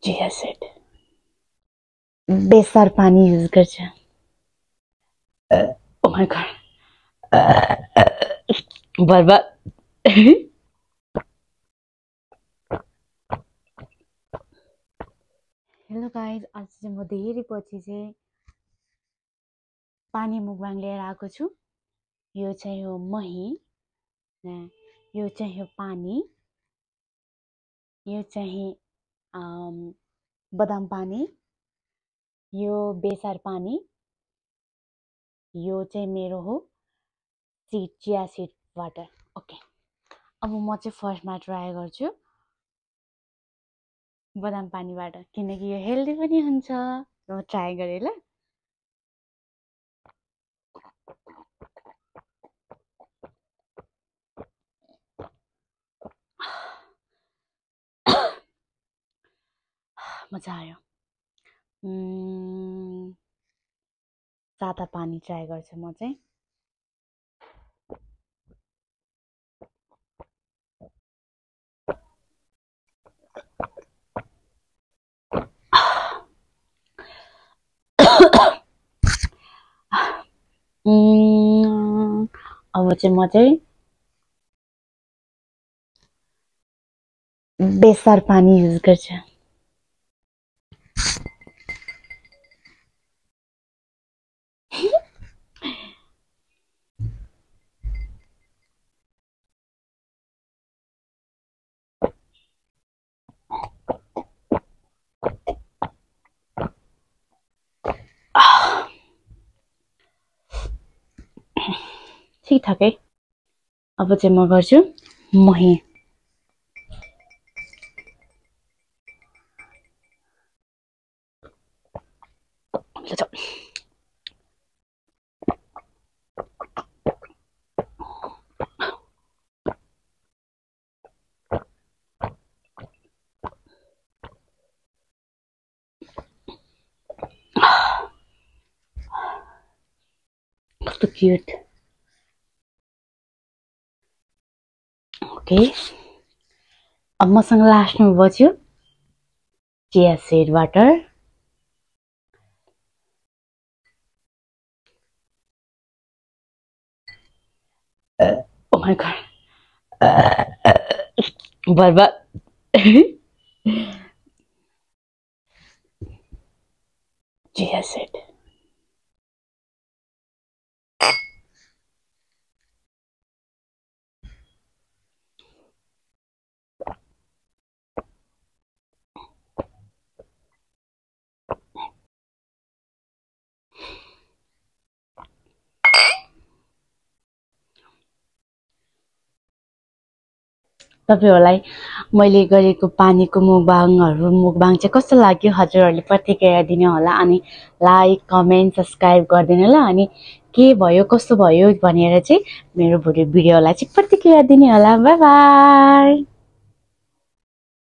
चिया सीड बेसार पानी युज गर्छ ओ माय गॉड बर्बाद हेलो गाइज आज चाहिँ म धेरै पछि चाहिँ पानी मुकबाङ लिएर आएको छु यो चाहिँ हो मही यो चाहिँ हो पानी यो चाहिँ बदाम पानी यो बेसार पानी यो चाहिँ मेरो हो चिया सीड वाटर ओके अब म चाहिँ फर्स्टमा ट्राई गर्छु बदाम पानीबाट किनकि यो हेल्दी पनि हुन्छ म ट्राई गरेँ ल मजा आयो सादा पानी ट्राई गर्छु म चाहिँ अब चाहिँ म चाहिँ बेसार पानी युज गर्छु ठीक ठाक है अब चाहिँ म गर्छु मही कस्तो क्यूट ओके अब मसँग लास्टमा बच्यो chia seed water oh my god बर्बाद चिया सीड तपाईहरुलाई मैले गरेको पानीको मुकबाङ चाहिँ कस्तो लाग्यो हजुरहरुले प्रतिक्रिया दिनु होला अनि लाइक कमेन्ट सब्स्क्राइब गर्दिनु ल अनि के भयो कस्तो भयो भनेर चाहिँ मेरो भिडियोलाई चाहिँ प्रतिक्रिया दिनु होला बाइ बाइ